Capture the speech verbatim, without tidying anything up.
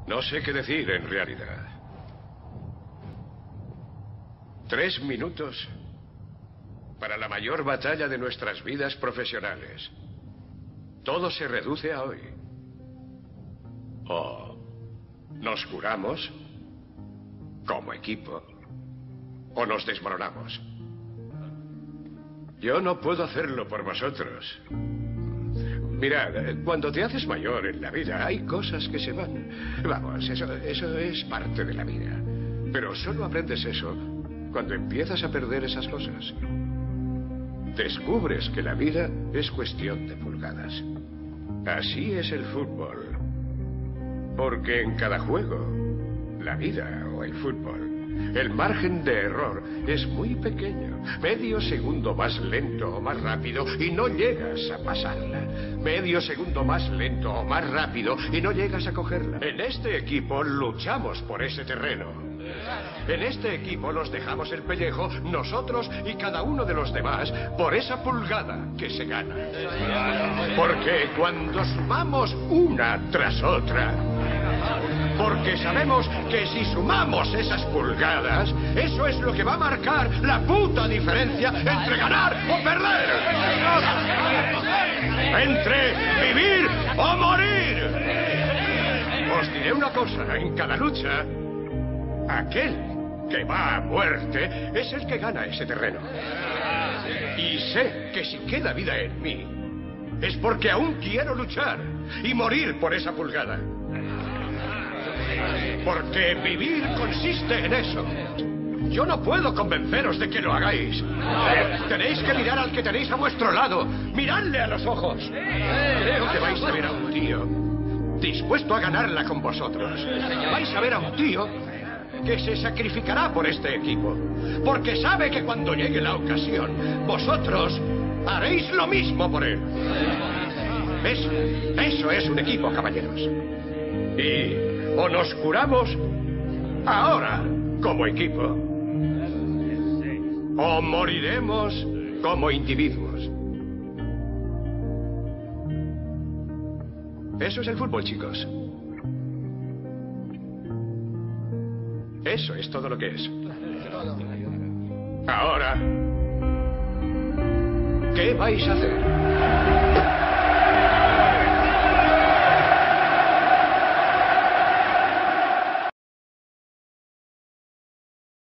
No sé qué decir en realidad. Tres minutos para la mayor batalla de nuestras vidas profesionales. Todo se reduce a hoy. O nos curamos como equipo, o nos desmoronamos. Yo no puedo hacerlo por vosotros. Mirad, cuando te haces mayor en la vida, hay cosas que se van. Vamos, eso, eso es parte de la vida. Pero solo aprendes eso cuando empiezas a perder esas cosas. Descubres que la vida es cuestión de pulgadas. Así es el fútbol. Porque en cada juego, la vida o el fútbol, el margen de error es muy pequeño. Medio segundo más lento o más rápido y no llegas a pasarla. Medio segundo más lento o más rápido y no llegas a cogerla. En este equipo luchamos por ese terreno. En este equipo nos dejamos el pellejo nosotros y cada uno de los demás por esa pulgada que se gana. Porque cuando sumamos una tras otra, porque sabemos que si sumamos esas pulgadas, eso es lo que va a marcar la puta diferencia entre ganar o perder. Entre vivir o morir. Os diré una cosa, en cada lucha, aquel que va a muerte es el que gana ese terreno. Y sé que si queda vida en mí, es porque aún quiero luchar y morir por esa pulgada. Porque vivir consiste en eso. Yo no puedo convenceros de que lo hagáis. Tenéis que mirar al que tenéis a vuestro lado. Miradle a los ojos. Creo que vais a ver a un tío dispuesto a ganarla con vosotros. Vais a ver a un tío que se sacrificará por este equipo, porque sabe que cuando llegue la ocasión, vosotros haréis lo mismo por él. Eso, eso es un equipo, caballeros. Y o nos curamos ahora como equipo, o moriremos como individuos. Eso es el fútbol, chicos. Eso es todo lo que es. Ahora, ¿qué vais a hacer?